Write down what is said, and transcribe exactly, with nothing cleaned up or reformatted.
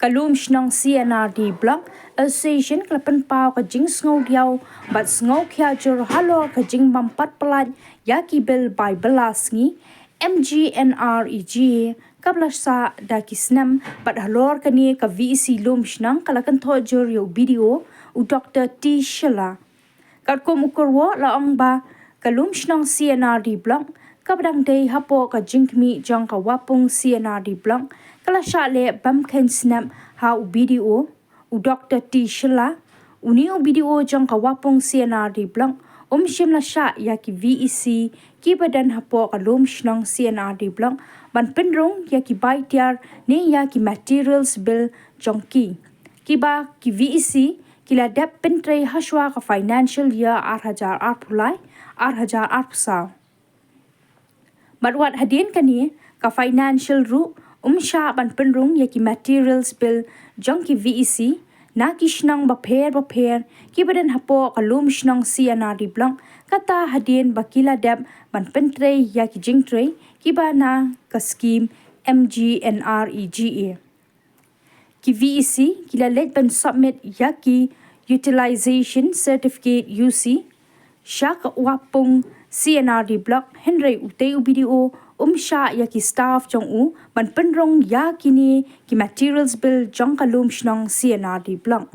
Ka Lum Shnong C and R D Block Association ka la pynpaw ka jingsngewdiaw bad sngewkhia jur halor ka jingbym pat pyllait ïa ki bill bai bylla sngi, M G N R E G A, kaba la sah da ki snem, bad halor kane ka V E C Lum Shnong ka la kynthoh jur ïa u B D O, u Doctor T Shylla. Katkum u kyrwoh la ong ba ka Lum Shnong C and R D Block, kaba dang dei hapoh ka jingkhmih jong ka Wapung C and R D Block, ka la shah leh bymkheiñ snep ha u B D O, u Doctor T Shylla. Une u B D O jong ka Wapung C and R D Block um shym la shah ïa ki V E C kiba don hapoh ka Lum Shnong C and R D Block ban pynrung ïa ki bai tiar ne ïa ki materials bill jong ki, kiba ki V E C ki la dep pyntrei hashwa ka financial year ar hajar arphew lai, ar hajar arphew saw. Bad wat hadien kane ka financial ruh um shah ban pynrung ïa ki materials bill jong ki V E C na ki shnong bapher bapher kiba don hapoh ka Lum Shnong C and R D Block, kata hadien ba ki la dep ban pyntrei ïa ki jingtrei kiba na ka scheme M G N R E G A. Ki V E C ki la leit ban submit ïa ki utilization certificate, U C, sha ka Wapung C and R D Block, hynrei utei u B D O um shah ïa ki staff jong u ban pynrung ïa kine ki materials bill jong ka Lum Shnong C and R D Block.